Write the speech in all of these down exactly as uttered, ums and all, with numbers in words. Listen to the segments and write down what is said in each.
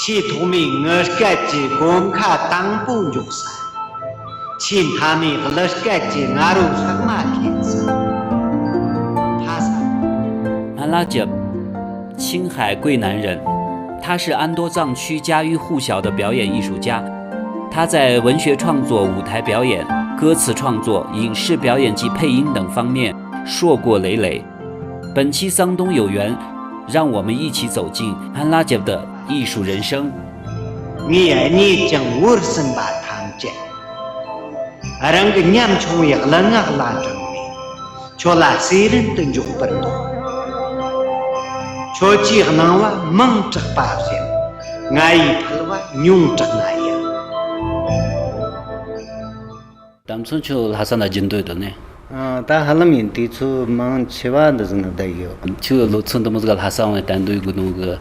ཆེས་ཐོག་མའི་ངུ་སྐད་ཀྱི་གོམ་ཁ་དང་པོ་འཇོག་ས། ཆེས་མཐའ་མའི་གླུ་སྐད་ཀྱི་ང་རོ་ལྷག་མ་འཐེན་ས། ལྷ་ས། 韩拉杰，青海贵南人，他是安多藏区家喻户晓的表演艺术家。他在文学创作、舞台表演、歌词创作、影视表演及配音等方面硕果累累。本期《桑东有缘》，让我们一起走进 Han Lajeb 的艺术人生。 ངས་རྙེད་ཅིང་བོར་ཟིན་པ་ཐམས་ཅད། རང་གི་ཉམ་ཆུང་བའི་གླུ་ངག་ལ་དྲངས་ནས། ཁྱོད་ལ་གསོས་རིན་དུ་འཇོག་པར་འདོད། ཁྱོད་ཀྱིས་གནང་བ་མང་དྲགས་པ་བཞིན། ང་ཡིས་ཕུལ་བ་ཉུང་དྲགས་ན་ཡང་། ད་མཚོན་ཁྱོད་ལྷ་ས་ན་རྒྱུན་སྡོད་དོ་ནས། ཨ། ད་ཧ་ལམ་ཡིན། དུས་ཚོད་མང་ཆེ་བ་འདི་ཟིག་ན་བསྡད་ཡོད། ཁྱོད་ལོ་ཚོད་འདི་མོ་ཟིག་ལྷ་ས་འོང་བའི་གཏན་སྡོད་དགོས་ནོ་གི་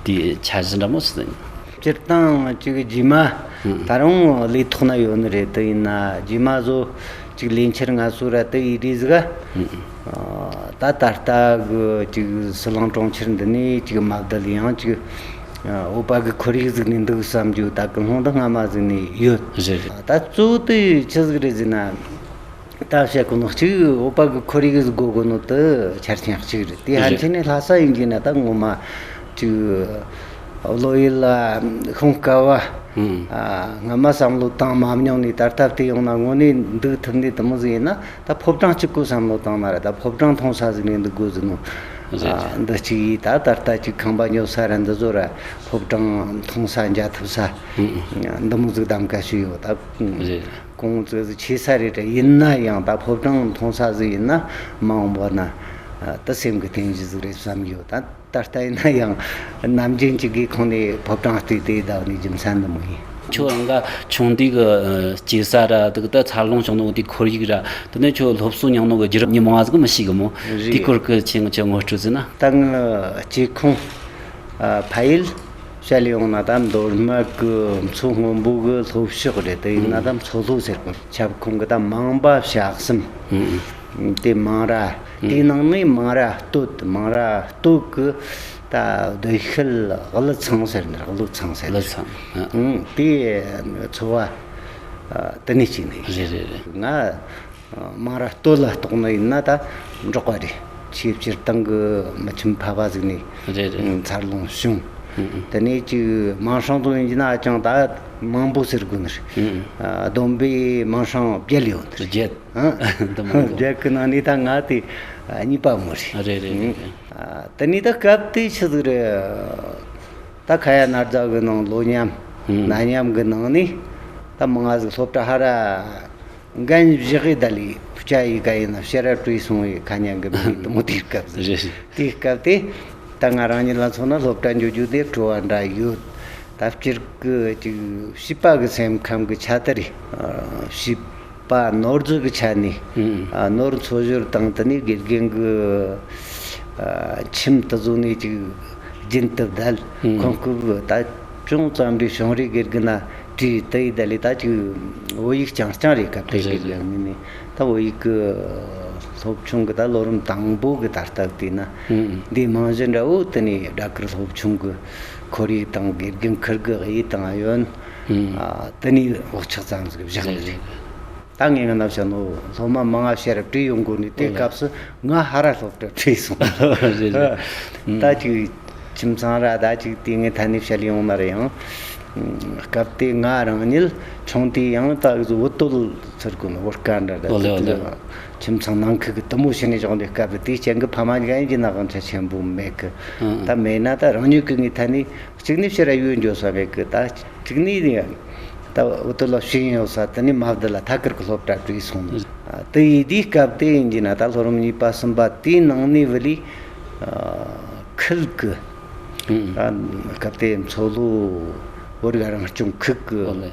དེའི་འཆར་གཞི་འདྲ་མོ་ཟིག་ཡིན། སྤྱིར་བཏང་ཅིག་རྗེས་མ། ཨང་། ད་རུང་ལས་ཐོག་ན་ཡོད་ནི་རེད། དེ་ཡིན་ན་རྗེས་མ་བཟོ་ཅིག་ལས་འཆར་ང་ཚོ་ར་དེ་ཡི་རེད་ཟིག་ག་ཨང་། ཨ། ད་ད་ལྟ་གི་ཅིག་ཟི་ལིང་གྲོང་ཁྱེར་འདི་ནས་ཅིག་མ་བསྡད་ཡང་ཅིག་ཨ། བོད་པ་གི་ཁོར་ཡུག་ཟིག་ནས་འདུག་བསམ་རྒྱུ་ད་ཀུན་སློང་འདི་སྔ་མ་ཟིག་ནས་ཡོད། རེད་རེད། ད་གཙོ་བོ་དེ་ཆི་ཟིག་རེད་ཟེར་ན། ད་བཤད་གོ་ནོ་གཅིག་བོད་པ་གི་ཁོར་ཡུག་ཟིག་དགོས་གོ་ནོ་དེ་ཆ་རྐྱེན་གཅིག་རེད། དེ་ཕན་ཆད་ནས་ལྷ་ས་ཡིན་གྱི་ན་ད་ངོ་མ་ཅིག་བློ་ཡུལ་ལ་ཤོང་དཀའ་བ། ཨང་། ཨ། སྔ་མ་བསམ་བློ་བཏང་མ་མྱོང་ནས་ད་ལྟ་བལྟས་ཡོང་ན་དངོས་གནས་འདུག་ཐུབ་ནས་དེ་མོ་ཟིག་ཡིན་ན། ད་ཕོ་བྲང་གཅིག་གོ་བསམ་བློ་བཏང་ན་ར། ད་ཕོ་བྲང་མཐོང་ས་ཟིག་ནས་འདུག་དགོས་ཟིག་ནོ། རེད། ཨ། འདི་གཅིག་ཡིན། ད་ད་ལྟ་ཅིག་ཁང་པ་ཉོ་ས་ར་འདི་ཚོ་ར་ཕོ་བྲང་མཐོང་ས་མཇལ་ཐུབ་ས། ཨང་། འདི་མོ་ཟིག་གདམ་ག་ཞུས་ཡོད། ད། རེད། གོང་ཚོད་ཟིག་ཆེ་ས་རེད་ར། ཡིན་ན་ཡང་ད་ཕོ་བྲང་མཐོང་ས་ཟིག་ཡིན་ན་མ་འོངས་པ་ན། ཨ། ད་སེམས་ཀྱི་རྟེན་གཞི་ཟིག་རེད་བསམ་ཡོད། ད་ད་ལྟ་ཡིན་ན་ཡང་ནམ་རྒྱུན་གྱི་སྒེའུ་ཁུང་ནས་ཕོ་བྲང་བལྟས་ཏེ་བསྡད་ནས་རྒྱུ་མཚན་འདི་མོ་ཡིན། ཁྱོད་རང་ག་ཆུང་དུས་ཀྱི་སྐྱེས་ས་ར། དེ་གི་ད་འཚར་ལོངས་བྱུང་ནོ་དེ་ཁོར་ཡུག་ར། དེ་ནས་ཁྱོད་སློབ་གསོ་མྱངས་ནོ་གི་བརྒྱུད་རིམ་ཉི་མ་ཟིག་མི་ཤེས་གི་མོ། རེད། དེའི་སྐོར་གི་ཁྱེད་ངོ་སྤྲོད་ཟེར་ན། ད་ངི་སྐྱེས་ཁུངས། ཨ། ཕ་ཡུལ་བཤད་ལེ་ཡོང་ན་ད་མདོ་སྨད་གི་མཚོ་སྔོན་པོ་གི་ལྷོ་ཕྱོགས་རེད། དེ་ཡིན་ན་ད་མཚོ་ལྷོ་ཟེར་གོ། ཁྱབ་ཁོངས་གི་ད་མང་པ་བྱ་གསུམ། ཨང་། དེ་མང་ར། ཨང་། དེའི་ནང་ནས་མང་ར་སྟོད། མང་ར་སྟོད་གི་ད་སྡེ་ཤུལ་ཀླུ་ཚང་ཟེར་ནི། ཀླུ་ཚང་ཟེར། ཀླུ་ཚང་། ཨང་། ཨང་། དེ་ཚོ་བ། ཨ། དེ་ནས་སྐྱེས་ནི། རེད་རེད་རེད། ང་། ཨ། མང་ར་སྟོད་ལ་གཏོགས་ནི་ཡིན་ན་ད་འབྲོག་པ་རེད། ཆེས་སྤྱིར་བཏང་གི་མི་ཁྱིམ་ཕལ་པ་ཟིག་ནས། རེད་རེད། འཚར་ལོངས་བྱུང་། ཨང་། དེ་ནས་ཅིག་མིང་སྲིང་དུ་ཡིན་གྱི་ན་ཅང་ད་མང་པོ་ཟེར་དགོས་ནི་རེད། ཨང་། ཨ། བསྡོམས་པས་མིང་སྲིང་བརྒྱད་ཡོད་ནི་རེད། བརྒྱད། ཨང་། འདི་མང་པོ། བརྒྱད་གི་ནང་ནས་ད་ང་དེ་གཉིས་པ་མོ་རེད། རེད་རེད་རེད་རེད། ཨ། དེ་ནས་ད་སྐབས་དེ་ཆི་ཟིག་རེད། ད་ཁ་ཡ་ན་རྫ་གི་ནང་ལོ་མཉམ། ཨང་། ན་མཉམ་གི་ནང་ནས་ད་མང་ང་ཟིག་སློབ་གྲྭ་ཧ་ར་འགན་བཞག་གི་ད་ལས་ཕུ་ཆ་ཡི་ག་ཡིན་ན་ཕྱིར་ར་བྲོས་སོང་བའི་ཁ་ཉན་གི་མི་དེ་མོ། དེའི་སྐབས་སུ། རེད་རེད། དེའི་སྐབས་དེ་ད་ང་རང་ཉིད་ལ་མཚོན་ན་སློབ་གྲྭ་འགྱོ་རྒྱུ་དེ་སྤྲོ་བ་འདྲ་ཡོད། ད་སྤྱིར་གི་ཅིག་བྱིས་པ་གི་སེམས་ཁམས་གི་ཆ་དེ་རེད། ཨ། བྱིས་པ་ནོར་རྫི་གི་ཆ་ནས། ཨང་། ཨ། ནོར་འཚོ་བཞོར་བཏང་། དེ་ནས་དགེ་རྒན་གི། ཨ། ཁྱིམ་དེ་ཚོ་ནས་ཅིག་རྒྱུན་དུ་བསྡད། ཨང་། ཁོང་གི་ད་ཅུང་ཙམ་རེ་བྱུང་རེ་དགེ་རྒན་ན་བྲིས་དེ་ཡི་ད་ལས་ད་ཅིག་བོད་ཡིག་རྐྱང་རྐྱང་རེད། སྐབས་དེ། རེད་རེད། དགེ་རྒན་ནས་ད་བོད་ཡིག་གི་སློབ་ཆུང་གི་ད་ལོ་རིམ་དང་པོ་གི་ད་ལྟ་བལྟས་ན། ཨང་། འདི་རྨང་གཞི་འདྲ་བོ་དེ་ནས་སྦྲ་གུར་སློབ་ཆུང་གི་ཁོར་ཡུག་དང་དགེ་རྒན་ཁུར་གི་དབྱེ་དང་ཡོན། ཨང་། ཨ། དེ་ནས་བག་ཆགས་ཙམ་ཟིག་བཞག་ནི་རེད། རེད་རེད། ད་ངས་ངི་ན་བཤད་ནོ་སློབ་མ་མང་ང་ཕྱིར་བྲོས་ཡོང་གོ་ནི། དེ། ཨོ་ལེ། སྐབས་སུ་ང་ཧ་ར་སློབ་གྲྭ་བྲོས་སོང་། རེད་རེད། ད་ཅིག་ཁྱིམ་ཚང་ར་ད་ཅིག་དེ་ངས་ཐ་ནས་བཤད་ཡོང་ན་ར་ཡང་། སྐབས་དེ་ང་རང་ཉིད་ཆུང་དུས་ཡང་ད་བུ་སྟོད་ཚུར་གོ་ནི་བོད་དཀར་འདྲ་ད། ཨོ་ལེ། ཨོ་ལེ། ཁྱིམ་ཚང་ནང་ཁུལ་གི་དུ་མོ་བྱས་ནས་བཞག་འདི་སྐབས་དེ་ཅན་གི་ཕ་མ་གཞན་གྱི་ན་དབང་ཆ་ཆེན་པོ་མེད་གི། ཨང་། ད་མེད་ན་ད་རང་ཉིད་གི་ངའི་ཐ་ནས། གཅིག་ནས་ཕྱིར་ར་ཡུལ་འགྱོ་ས་མེད་གི། ད་གཅིག་ནས་ནི་ད་འུ་ཐུ་ལ་ཤེས་ཡོད་ས། དེ་ནས་མ་བསྡད་ལ་ཐད་ཀར་གི་སློབ་གྲྭ་བྲོས་སོང་ནི། ཨ། དེ་ཡི་དུས་སྐབས་དེ་ཡིན་གྱི་ན་ད་ལོ་རིམ་གཉིས་པ་གསུམ་པ་དེའི་ནང་ནས་བུ་ལི། ཨ། ཁུལ་གི། ཨང་། ད་སྐབས་དེ་མཚོ་ལྷོ་བོད་རིགས་རང་སྐྱོང་ཁུལ་གི། ཨོ་ལེ།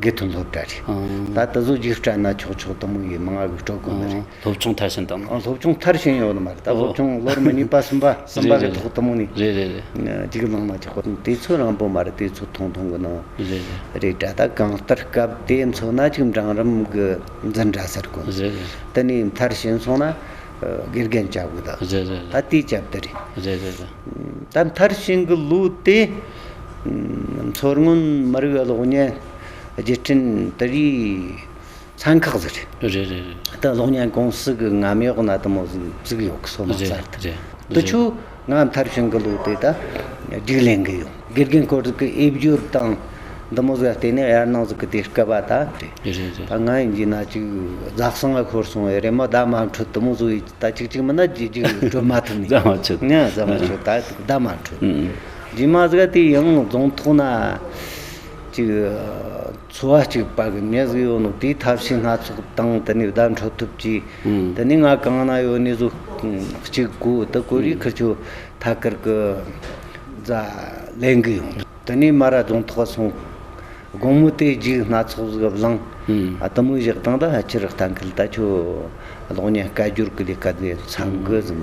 དགེ་ཐོན་སློབ་གྲྭ་རེད། ཨང་། ད་དེ་ཚོ་རྗེས་སྤྲད་ན་ཆོག་ཆོག་དུ་མོ་ཡི་མང་ང་གི་སྤྲོད་དགོས་ནི་རེད། ཨང་། སློབ་ཆུང་མཐར་ཕྱིན་བཏང་ན། ཨ། སློབ་ཆུང་མཐར་ཕྱིན་ཡོད་ནི་མ་རེད། ད། ཨོ། སློབ་ཆུང་ལོ་རིམ་གཉིས་པ་གསུམ་པ་གསུམ་པ་གི། རེད་རེད། ཐོག་དུ་མོ་ནི། རེད་རེད་རེད། ཅིག་ལང་མ་ཆོག་གོ། དུས་ཚོད་རིང་པོ་མ་རེད། དུས་ཚོད་ཐུང་ཐུང་གི་ནང་། རེད་རེད། རེད་དྲ། ད་གང་ལྟར་སྐབས་དེ་མཚོན་ན་ཅིག་འབྲིང་རིམ་གི་འཛིན་གྲྭ་ཟེར་གོ། རེད་རེད། དེ་ནས་མཐར་ཕྱིན་སོང་ན་དགེ་རྒན་བྱ་དགོས་ད། རེད་རེད་རེད། ད་དེའི་སྐབས་དེ་རེད། རེད་རེད་རེད། ད་མཐར་ཕྱིན་གི་ལོ་དེ། མཚོ་སྔོན་མི་རིགས་གློག་བརྙན་སྒྱུར་སྐྲུན་དེ་རིགས་ཚན་ཁག་ཟིག་རེད། རེད་རེད་རེད། ད་གློག་བརྙན་ཀུང་སི་གི་རྔམ་འོག་ན་དེ་མོ་ཟིག་བཙུགས་ཡོད་གི། སོ་མ་རེད་ཚར་ཐུབ། རེད། དེ་རེད། ཆོ་ང་མཐར་ཕྱིན་གི་ལོ་དེ་ད་རྒྱུགས་ལེན་གི་ཡོད། དགེ་རྒན་སྐོར་གི་ཨེ་བསྒྱུར་དང་འདི་མོ་ཟིག་བལྟས་ནས་ཡར་ནང་ཟིག་གི་དེ་སྐབས་པ་ད་རེད། རེད་རེད་རེད། ད་ང་ཡིན་གྱི་ན་ཅིག་རྫ་གསང་ང་ཤོར་སོང་བས་རེད་མོ། ད་མ་འཕྲོད་དེ་མོ་ཟིག་ད་ཅིག་ཅིག་མིན་ན་ཅིག་ཅིག་འགྲོ་མ་ཐུབ་ནས། ཟ་མ་ཆོད། ང་ཟ་མ་ཆོད། ད་ད་མ་འཕྲོད། ཨུ། རྗེས་མ་ཟིག་དེ་ཡང་རྫོང་ཐོག་ན་ཅིག་ཚོ་བ་གཅིག་པ་གི་མྱི་ཟིག་ཡོད་ནོ། དེའི་ཐབས་ཤེས་སྣ་ཚོགས་དང་དེ་ནས་བརྡ་འཕྲོད་ཐུབ་ཀྱི། ཨུ། དེ་ནས་ང་གང་ན་ཡོད་ནི་ཟིག་གཅིག་གོ་དེ་གོ་རིགས་ཁིར་ཆོ་ཐད་ཀར་གི་རྫ་ལེན་གི་ཡོང་། དེ་ནས་མ་ར་རྫོང་ཐོག་སོང་། དགོང་མོ་དེ་རྒྱུགས་སྣ་ཚོགས་ཟིག་བླངས། ཨུམ། ཨ་དེ་མོ་བཞག་དང་ད་ཕལ་ཆེར་གཏན་འཁེལ། ད་ཁྱོད་གློག་བརྙན་སྐད་སྒྱུར་གི་ལས་ཀ་དེ་ཚང་གི་ཟིན།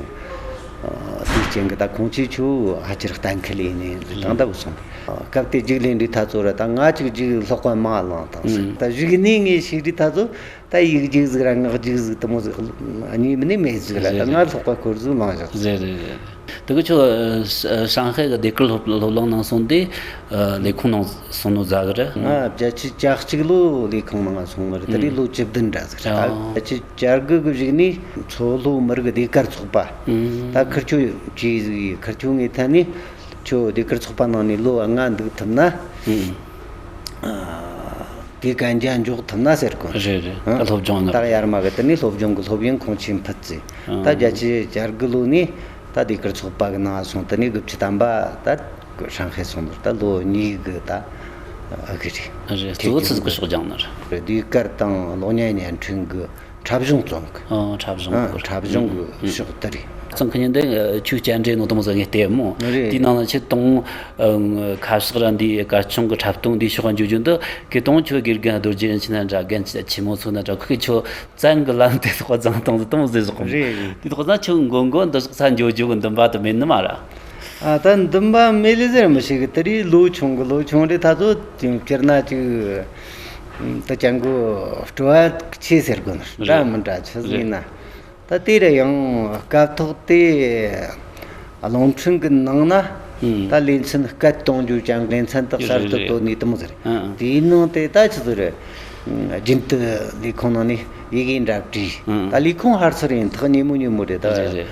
ཨ་དེའི་རྐྱེན་གི་ད་ཁོང་ཆེ་ཁྱོད་ཕལ་ཆེར་གཏན་འཁེལ་ཡིན་ནི་ཟིག་དང་ད་བུད་སོང་། ཨ་སྐབས་དེ་རྒྱུགས་ལེན་དུས་ཐ་ཚོ་ར་ད་ང་ཅིག་རྒྱུགས་ལྷག་པ་མ་བླངས་དང་ཟིག་ཨུམ། ད་གཞུག་ནས་ངས་ཤེས་དུས་ཐ་ཚོ་ད་ཡིག་རྒྱུགས་ཟིག་ར་ངག་རྒྱུགས་ཟིག་དེ་མོ་ཟིག་གཉིས་མིན་ནི་མེད་ཟིག་ར། ད་ང་ལྷག་པ་ཁོར་ཟིག་བླངས་བཞག་ཟིག་རེད་རེད་རེད། དེ་གི་ཁྱོད་ཨ་ཧྲང་ཧའེ་གི་ཟློས་གར་སློབ་སློབ་གླིང་ནང་སོང་དུས་ཨ་ལས་ཁུངས་ནང་སོང་ནོ་ཟ་གི་རེད། ང་བརྒྱད་ཅུ་གྱ་གཅིག་ལོ་ལས་ཁུངས་ནང་སོང་བ་རེད། དེ་རིང་ཨང་ལོ་བཅུ་བདུན་འདྲ་ཟིག་རེད། ཨང་། ད་བརྒྱད་ཅུ་གྱ་དགུ་གི་གཞུག་ནས་མཚོ་ལྷོ་མི་རིགས་ཟློས་གར་ཚོགས་པ། ཨང་། ད་ཁིར་ཆོ་ཅིག་ཟིག་ཡིན། ཁིར་ཆོ་ངའི་ཐད་ནས་ཁྱོད་ཟློས་གར་ཚོགས་པ་ནང་ནས་ལོ་ལྔ་འདུག་ཐུབ་ན། ཨང་། ཨ་དེ་གན་རྒྱ་འཇོག་ཐུབ་ན་ཟེར་གོ། རེད་རེད། ཨང་། ད་སློབ་སྦྱོང་ནི། ད་ཡར་མ་གི་དེ་ནས་སློབ་སྦྱོང་གི་སློབ་ཡོན་ཁོང་ཆེད་ཕུད་ཟེར། ཨང་། ད་བརྒྱད་ཅུ་གྱ་དགུ་ལོ་ནས་ད་ཟློས་གར་ཚོགས་པ་གི་ནང་སོང་། དེ་ནས་དགུ་བཅུ་ཐམ་པ་ད་ཧྲང་ཧའེ་སོང་ནོ་ད་ལོ་གཉིས་གི་ད་ཨ་གི་རེད། རེད། གཙོ་བོ་ཆི་ཟིག་གི་ཕྱོགས་སྦྱངས་ནི་རེད། ཟློས་གར་དང་གློག་བརྙན་བརྙན་འཕྲིན་གི་འཁྲབ་གཞུང་བརྩམས་གི། ཨ་འཁྲབ་གཞུང་གི། ཨ་འཁྲབ་གཞུང་གི་ཨུ་ཨུ་ཕྱོགས་དེ་རེད། བརྩམས་གི་ཉིན་དེ་ཁྱོའི་བཅར་འདྲི་ནོ་དེ་མོ་ཟིག་ངས་བལྟས་མོ། རེད། དེའི་ནང་ལ་ཁྱེད་དང་ཁ་ཤགས་ར་འདི་གར་ཆུང་གི་འཁྲབ་སྟོན་འདི་ཕྱོགས་འཇུག་རྒྱུ་འདི་ཁྱེད་དང་ཁྱོད་དགེ་རྒན་རྡོ་རྗེ་རིན་ཆེན་ན་འདྲ། རྒན་ཆེན་མོ་ཚོ་ན་འདྲ། ཁོ་ཁྱོད་བཙན་གི་ལམ་དེ་ཐོག་བརྫངས་བཏང་ཟིག་དེ་མོ་ཟིག་ཟིག་གོ། རེད་རེད། དེ་ཐོག་ན་ཁྱོད་མགོ་མགོ་འདི་ཟིག་ས་འཇོག་རྒྱུ་གི་འདུན་པ་དེ་མེད་ནི་མ་ར། ཨ་ད་འདུན་པ་མེད་ལེ་ཟེར་མི་ཤེས་གི། དེ་རིང་ལོ་ཆུང་གི། ལོ་ཆུང་རེད། ད་ཚོ་སྤྱིར་ན་ཅིག་ད་ཅང་གོ་སྤྲོ་བ་ཆེ་ཟེར་གོ་ནི་འདྲ་མི་འདྲ་ཆི་ཟིག་ཡིན་ན། ད་དེ་རེད། ཡང་སྐབས་ཐོག་དེ་གླིང་ཕྲན་གི་ནང་ན་ད་ལེ་ཚན་སྐད་གཏོང་རྒྱུ་ཅང་ལེ་ཚན་དག་གསར་དུ་བཏོན་ནས་དེ་མོ་ཟིག་རེད། དེའི་ནང་དེ་ད་ཆི་ཟིག་རེད། རྒྱུན་དུ་ལས་ཁུངས་ནང་ནས་ཡི་གེ་འདྲ་བྲིས། ད་ལས་ཁུངས་ཧར་ཚུར་ཡིན་ཐག་ཉེ་མོ་ཉེ་མོ་རེད། ད་རེད་རེད།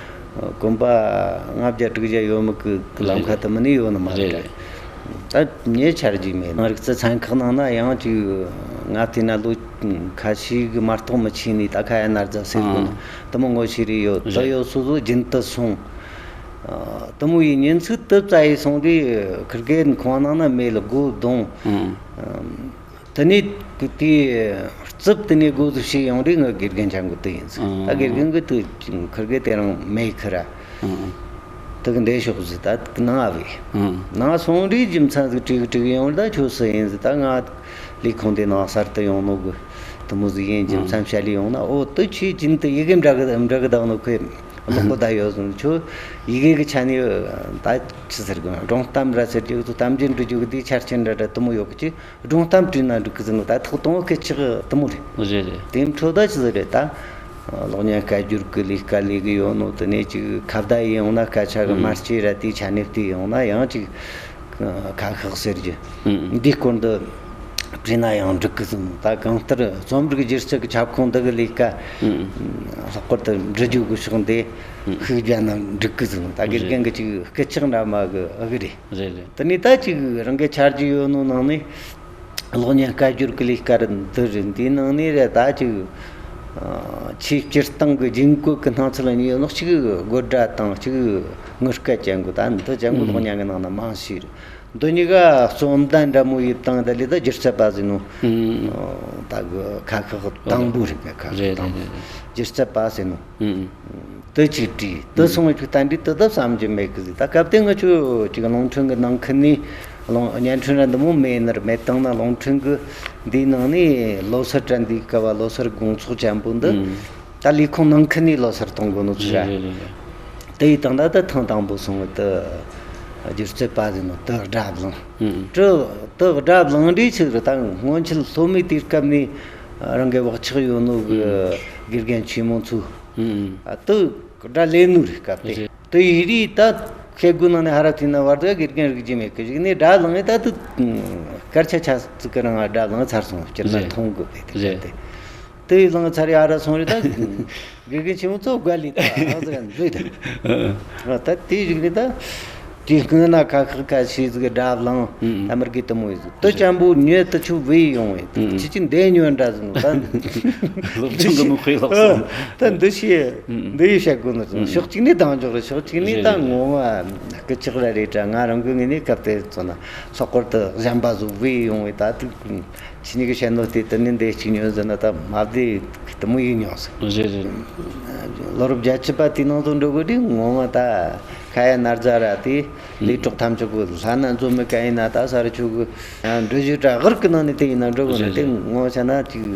གོམ་པ་ལྔ་བརྒྱ་དྲུག་བརྒྱ་ཡོད་མི་གི་ལམ་ཁ་དེ་མིན་ནི་ཡོད་ནི་མ་རེད། རེད་རེད། ད་ངས་ཆ་རྒྱུས་མེད། རིག་རྩལ་ཚན་ཁག་ནང་ན་ཡང་ཅིག་ང་བལྟས་ན་ལོ་ཁ་ཤས་གི་མ་གཏོགས་མི་ཆེ་ནི། ད་ཁ་ཡ་ན་རྫ་ཟེར་གོ་ནི་དེ་མོ་ངོ་ཤེས་རེ་ཡོད། དེ་ཡོད་སོ་སོ་རྒྱུན་དུ་སོང་། དེ་མོ་ཡི་ཉིན་ཚིག་དེ་བཙལ་ཡི་སོང་དུས་ཁིར་གེ་ཁོང་ནང་ན་མེད་ལ་སྒོ་རྡུང་། དེ་ནས་དེ་རྩིབ་དེ་ནས་སྒོ་ཟིག་ཕྱེ་ཡོང་དུས་ངའི་དགེ་རྒན་ཅང་གི་དེ་ཡིན་ཟིག་ད་དགེ་རྒན་གི་དེ་ཁིར་གེ་དེ་རིང་མེད་ཁི་ར། དེ་གི་འདས་ཤོག་ཟིག་ད་ནང་ཨ་བས། ནང་སོང་དུས་རྒྱུ་མཚན་ཟིག་དྲིས་གི་དྲིས་གི་ཡོང་། ད་ཁྱོད་སུ་ཡིན་ཟིག་ད་ང་ལས་ཁུངས་དེ་ནང་གསར་དུ་ཡོང་ནོ་གི་དེ་མོ་ཟིག་ཡིན། རྒྱུ་མཚན་བཤད་ལས་ཡོང་ན། ཨོ་དེ་ཁྱོས་རྒྱུན་དུ་ཡི་གེ་འདྲ་གི་འདྲ་གི་བཏང་ནོ་ཁོས་ཀློག་གི་ད་ཡོད་ཟིག་ཁྱོད་ཡི་གེ་གི་ཆ་ནས་ད་ཆི་ཟེར་གི་སྒྲུང་གཏམ་ར་ཟེར་རྒྱུ་གི་ཚོ་གཏམ་རྒྱུད་འབྲི་རྒྱུ་གི་དེ་ཆ་རྐྱེན་འདྲ་འདྲ་དེ་མོ་ཡོད་གི། ཅི་སྒྲུང་གཏམ་བྲིས་ན་འགྲིག་གི་ཟེར་ནོ། ད་ཐོག་དང་པོ་སྐད་ཆ་དེ་མོ་རེད། རེད་རེད། དེ་འཕྲོ་ད་ཆི་ཟིག་རེད། ད་གློག་བརྙན་སྐད་སྒྱུར་གི་ལས་ཀ་ལས་གི་ཡོད་ནོ། དེ་ནས་ཅིག་ཁ་བརྡ་ཡིན་ཡོང་ན་སྐད་ཆ་གི་མ་ལྕེ་ར་དེའི་ཆ་ནས་བལྟས་ཡོང་ན་ཡང་ཅིག་ཁ་ཤགས་ཟེར་རྒྱུ་འདིའི་སྐོར་འདི་བྲིས་ན་ཡང་འགྲིག་གི་ཟེར་ནོ། ད་གང་ལྟར་རྩོམ་རིག་སྒྱུ་རྩལ་གི་ཁྱབ་ཁོངས་འདི་གི་ལས་ཀ་ལྷག་པར་དུ་འབྲི་རྒྱུ་གི་ཕྱོགས་འདི་ཤུགས་རྒྱག་ན་འགྲིག་གི་ཟེར་ནོ། ད་དགེ་རྒན་གི་ཅིག་སྐད་ཆ་འདྲ་མོ་གི་ཨ་གི་རེད། རེད་རེད། དེ་ནས་ད་ཅིག་རང་གི་ཆ་རྒྱུས་ཡོད་ནོ་ནང་ནས་གློག་བརྙན་སྐད་སྒྱུར་གི་ལས་ཀ་འདི་རེད། འདིའི་ནང་ནས་རེད། ད་ཅིག་ཆེས་སྤྱིར་བཏང་གི་རྒྱུན་བཀོལ་གི་སྣང་ཚུལ་གཉིས་ཡོད་ནོ། གཅིག་དགོད་སྒྲ་དང་གཅིག་ངུ་སྐད་ཅན་གོ། ད་འདི་ཅན་གོ་གློག་བརྙན་གི་ནང་ན་མང་ཤོས་རེད། འདི་གཉིས་ཀ་རྩོམ་ལྡན་འདྲ་མོ་ཡིན་བཏང་། ད་ལས་ད་སྒྱུ་རྩལ་པ་ཟེར་ནོ། ད་གི་ཁ་ཤགས་དང་པོ་རེད། ཁ་ཤགས་དང་པོ་སྒྱུ་རྩལ་པ་ཟེར་ནོ། དེ་གཅིག་བྲིས། དེ་སོང་བའི་ཅིག་ད་འདི་དེ་ད་བསམ་རྒྱུ་མེད་གི་ཟིག་ད་སྐབས་དེ་ང་ཆོ་ཅིག་གླིང་ཕྲན་གི་ནང་ཁུལ་ནས་གླིང་བརྙན་འཕྲིན་ར་འདི་མོ་མེད་ནི་ར། མེད་བཏང་ན་གླིང་ཕྲན་གི་འདིའི་ནང་ནས་ལོ་སར་དྲན་འདིའི་སྐབས་བ་ལོ་སར་དགོང་ཚོགས་ཅན་པོ་འདི་ད་ལས་ཁུངས་ནང་ཁུལ་ནས་ལོ་སར་གཏོང་དགོས་ནོ་ཚོ་ར། རེད་རེད་རེད། དེ་ཡི་དང་ད་ད་ཐེངས་དང་པོ་སོང་བ་དེ་སྒྱུ་རྩལ་པ་ཟེར་ནོ་དེ་སྒྲ་བླངས། དེ་དེ་སྒྲ་བླངས་རེ་ཆི་རེད། ད་སྔོན་ཆད་སློབ་མའི་དུས་སྐབས་ནས་རང་གི་བག་ཆགས་ཡོད་ནོ་གི་དགེ་རྒན་ཆེན་མོ་ཚོས། ཨ་དེ་སྒྲ་ལེན་ནོ་རེད། སྐབས་དེ་དེ་ཡི་རེད། ད་ སྐད་དགུ་ནང་ནས་ཧ་ར་ཐི་ན་བར་དུ་དགེ་རྒན་རིག་རྒྱུ་མེད་གི། གཞུག་ནས་སྒྲ་བླངས་ད་དུ་སྐར་ཆ་ཆ་ཙི་གི་རིང་སྒྲ་བླངས་ཚར་སོང་། སྤྱིར་ན་རེད། མཐོང་དགོས་པས་དེ་རེད། དེ་དེ་ཡི་བླངས་ཚར་ཡ་ཧ་ར་སོང་རེད་ད། དགེ་རྒན་ཆེན་མོ་ཚོ་དགའ་ལི་ད་ཧ་ཟི་ག་འཛུལ་ད། ད་དེ་གཞུག་ནས་ད་དེ་སྔོན་ན་ཁ་ཤགས་ཁ་ཤས་ཟིག་སྒྲ་བླངས་ད་མི་དགེ་དུ་མོ་ཡི་ཟིག་དུ་ཅམ་པོ་ཉོས་དུ་ཆུ་བུད་ཡོང་བས་ཁྱི་ཅི་འདས་ཉོན་འདྲ་ཟིག་ད། སློབ་སྦྱོང་གི་མིག་དཔེ་ལོག་སོང་། ད་འདི་ཤེས། འདི་ཡི་བཤད་དགོས་ནི་ཟིག་ཕྱོགས་གཅིག་ནས་དང་འཇོག་རེད། ཕྱོགས་གཅིག་ནས་ད་ངོ་མ་སྐུ་ཅག་ར་རེད་དྲ། ང་རང་གི་ངོས་ནས་སྐབས་དེ་ཚོ་ན་སོག་པར་དུ་གཞན་པ་ཟིག་བུད་ཡོང་བས་ད་དུ། ཁྱེད་གཉིས་ཀྱི་བཤད་ནོ་དེ་དུ་ནི་འདི་གཅིག་ཉོན་ཟེར་ན་ད་མ་བདེ་གི་དུ་མོ་ཡིག་ཉོ་ཟེར། རེད་རེད། ལོ་རབས་བརྒྱད་ཅུ་པ་དེའི་ནང་དུ་འགྲོ་དགོས་དུས་ངོ་མ་ད་ཁ་ཡ་ན་རྫ་ར་དེ་ལས་གྲོགས་ཐམས་ཅད་གི་ལྷ་ན་འཛོམས་མི་ག་ཡིན་ན་ད་ས་རུ་ཆུ་གི་འགྲུལ་བཞུད་དྲ་གར་གི་ནང་ནས་དེ་ཡིན་ན་འགྲོ་དགོས་ན། རེད་དེ་རེད། ངོ་ཆ་ན་ཅིག་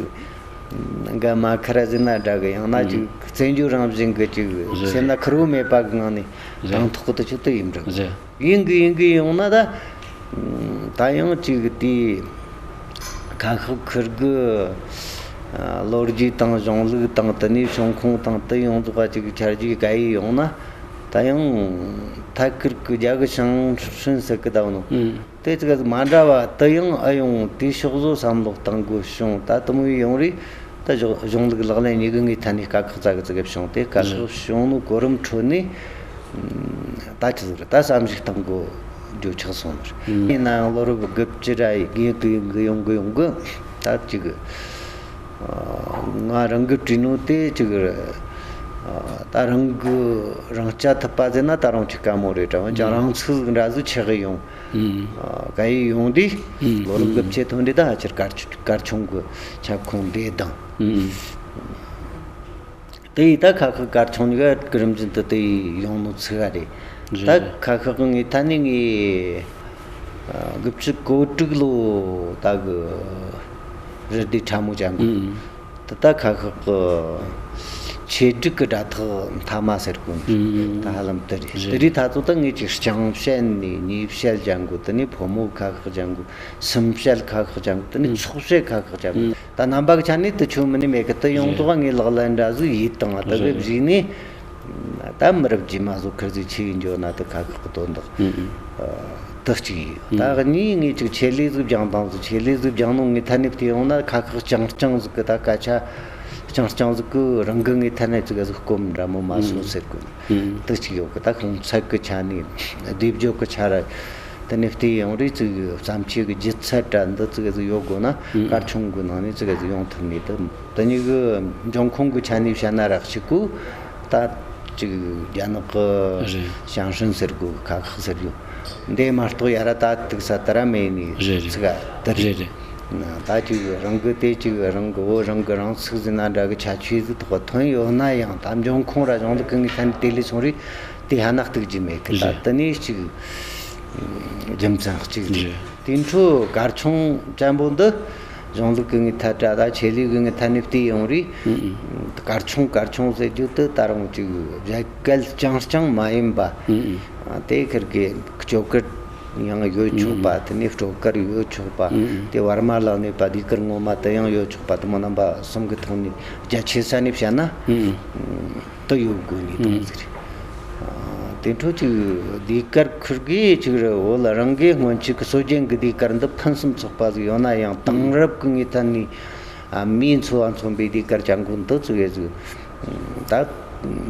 འགའ་མ་ཁ་ར་ཟིན་ན་འདྲ་གི། ཡང་ན་ཅིག་བཙན་བྱོལ་རང་བཞིན་གི་ཅིག་རེད་སེམས་ན་རེད། ཁུར་བོ་མེད་པ་གི་ངང་ནས་རེད། དང་ཐོག་གི་དུ་ཆུ་དུ་ཡིན་འགྲོ། རེད། ཡིན་གི་ཡིན་གི་ཡོང་ན་ད། ད་ཡང་ཅིག་དེ་ཁ་ཤགས་ཁུར་གི་ལོ་རྒྱུས་དང་གཞུང་ལུགས་དང་དེ་ནས་བྱུང་ཁུངས་དང་དེ་ཡོངས་རྫོགས་ཅིག་ཆ་རྒྱུས་ག་ཡི་ཡོང་ན། ད་ཡང་ཐད་ཀར་གི་རྒྱ་གི་ཞང་ཧྲིན་ཟེར་གི་ད་བ་ནོ། ཨང་། དེ་ཅིག་མ་འདྲ་བ་དེ་ཡང་ཨ་ཡོང་དེ་ཕྱོགས་བཟོ་བསམ་བློ་གཏང་དགོས་བྱུང་། ད་དུ་མོ་ཡོང་རེད། ད་གཞུང་གཞུང་ལུགས་ལག་ལེན་གཉིས་ཀྱི་ངའི་ཐད་ནས་དཀའ་ཁག་ཙག་གི་ཙག་གི་བྱུང་སྟེ། དཀའ་ཁག་བྱུང་ནོ་གོ་རིམ་ཁྲོད་ནས་ད་ཅི་ཟིག་རེད། ད་བསམ་གཞིག་གཏང་དགོས་རྒྱུ་ཆགས་སོང་ནི་རེད། ཡིན་ནའང་ལོ་རབས་དགུ་བཅུ་ར་ཡི་གེ་གི་ཡོང་གི་ཡོང་གི་ཡོང་གི་ད་ཅིག་ང་རང་གི་བྲིས་ནོ་དེ་ཅིག་རེད། ད་རང་གི་རང་རྐྱ་ཐུབ་པ་ཟེར་ན་ད་རུང་ཅིག་དཀའ་མོ་རེད་དྲ། འོན་ཀྱང་རང་ཚུགས་ཟིག་འདྲ་ཟིག་ཆགས་གི་ཡོང་། ཨང་། ག་ཡི་ཡོང་དུས་ཨང་། ལོ་རབས་དགུ་བཅུ་ཐོན་དུས་ད་ཕལ་ཆེར་གར་གར་ཆུང་གི་ཁྱབ་ཁོངས་འདི་དང་། ཨང་། དེ་ཡིས་ད་ཁ་ཁ་གར་ཆུང་གི་རིམ་བཞིན་དུ་དེ་ཡི་ཡོང་ནོ་ཚིག་ག་རེད། རེད་ད་རེད། ཁ་ཁ་གི་ངའི་ཐད་ནས་ངའི་དགུ་བཅུ་གོ་དྲུག་ལོ་ད་གི་རི་དེ་ཕྲ་མོ་ཅན་གི། ཨང་། དེ་ད་ཁ་ཤགས་ཀྱི་ཆེད་སྒྲིག་གི་སྒྲ་ཐག་མཐའ་མ་ཟེར་གོ་ནི། ཨང་། ད་ཧ་ལམ་དེ་རེད། རེད། དེ་རིང་ད་ཚོ་ད་ངེད་ཀྱི་རྐྱང་བཤད་ནས་གཉིས་བཤད་ཅན་གོ། དེ་ནས་ཕོ་མོ་ཁ་ཤགས་ཅན་གོ། སུམ་བཤད་ཁ་ཤགས་ཅན་གོ། དེ་ནས་ཨང་། ཚོགས་བཤད་ཁ་ཤགས་ཅན་གོ། ཨང་། ད་རྣམ་པ་གི་ཆ་ནས་དེ་ཆོ་མིན་ནི་མེད་གི། དེ་ཡོངས་རྫོགས་ངའི་ལག་ལེན་འདྲ་ཟིག་ཡིད་དང་དེ་གི་རེད། བཞིན་ནས། ད་མི་རབས་རྗེས་མ་བཟོ་ཁུར་ཟིག་ཆེ་ཡིན་འཇོག་ན་དེ་ཁ་ཁག་གི་དོན་དག་ཨང་། ཨང་། དེ་གཅིག་ཡིན། ཨང་། ད་གཉིས་ངས་ཅིག་ཆེད་ལས་ཟིག་སྦྱངས་དང་ཟིག་ཆེད་ལས་ཟིག་སྦྱངས་ནོ་ངའི་ཐ་སྙད་དེ་ཡོང་ན་ཁ་ཁག་རྐྱང་རྐྱང་ཟིག་གི་ད་སྐད་ཆ་རྐྱང་རྐྱང་ཟིག་གི་རང་གི་ངའི་ཐ་སྙད་ཅིག་ཟིག་སྐོམ་འདྲ་མོ་མ་སོང་ཟེར་གི། ཨང་། དེ་གཅིག་ཡོད་གི། ད་ཁོང་ཚད་གི་ཆ་ནས་སྡེབ་སྦྱོར་གི་ཆ་ར་དེ་ནས་བལྟས་ཡོང་རེས་ཅིག་བརྩམས་ཆོས་གི་ལྗིད་ཚད་འདྲ་འདི་ཅིག་ཟིག་ཡོད་དགོས་ན། ཨང་། གར་ཆུང་གི་ནང་ནས་ཅིག་ཟིག་ཡོང་ཐུབ་ནི་དེ། དེ་གཉིས་ཀྱི་འབྱུང་ཁུངས་ཀྱི་ཆ་ནས་བཤད་ན་རག་ཅིག་གུ། ད་ཅིག་རྒྱ་ནག་གི་རེད། ཞང་ཧྲིན་ཟེར་གོ་ཁ་ཁག་ཟེར་རྒྱུ། འདི་མ་གཏོགས་ཡ་ར་ད་ཏིག་ས་དེ་ར་མེད་ནི་རེད་རེད། ཚིག་ག་དེ་རེད། རེད་རེད། ད་ཅིག་རང་གི་དེ་ཅིག་རང་གི་བོད་རང་གི་རང་ཚུགས་ཟིན་ན་འདྲ་གི་ཁྱད་ཆོས་ཟིག་ཐོག་ཐོན་ཡོད་ན་ཡང་། ད་འབྱུང་ཁུངས་ར་གཞུང་ལུགས་ཀྱི་ངའི་ཐད་ནས་དེ་ལས་སོང་རེད། དེ་ཧ་ན་གཏུག་རྒྱུ་མེད་གི། ད་རེད། དེ་ནས་ཅིག་རྒྱུ་མཚན་གཅིག་རེད། རེད། དེ་འཕྲོ་གར་ཆུང་ཅན་པོ་འདི་གཞུང་ལུགས་ཀྱི་ངའི་ཐད་དྲ་ད་ཆེད་ལས་ཀྱི་ངའི་ཐད་ནས་བལྟས་ཡོང་རེད། ཨང་ཨང་། གར་ཆུང་གར་ཆུང་ཟེར་རྒྱུ་དེ་ད་རུང་ཅིག་བཞད་གད་རྐྱང་རྐྱང་མ་ཡིན་པ། ཨང་ཨང་། དེ་ཁེར་གི་སྐྱོ་གར་ཡང་ཡོད་ཆོག་པ། ཨང་ཨང་། དེ་ནས་སྤྲོ་གར་ཡོད་ཆོག་པ། ཨང་ཨང་། དེ་བར་མ་ལག་ནས་པ་ཟློས་གར་ངོ་མ་དེ་ཡང་ཡོད་ཆོག་པ། དེ་མོ་རྣམ་པ་གསུམ་གི་ཐོག་ནས་རྒྱ་ཆེ་ས་ནས་བཤད་ན། ཨང་ཨང་། དུ་ཡོད་དགོས་ནི་དང་ཟེར། ཨ། དེ་འཕྲོ་ཅིག་ཟློས་གར་ཁུར་གི་ཅིག་རེད། འོ་ལ་རང་གི་སྔོན་ཆད་ཀྱི་སྲོལ་རྒྱུན་གྱི་ཟློས་གར་འདི་ཕུན་སུམ་ཚོགས་པ་ཟིག་ཡོད་ན་ཡང་། དེང་རབས་ཀྱི་ངའི་ཐད་ནས། ཨ། མིའི་འཚོ་བ་མཚོན་པའི་ཟློས་གར་ཅན་གོ་འདི་ཚོ་གི་ཟིག་ད་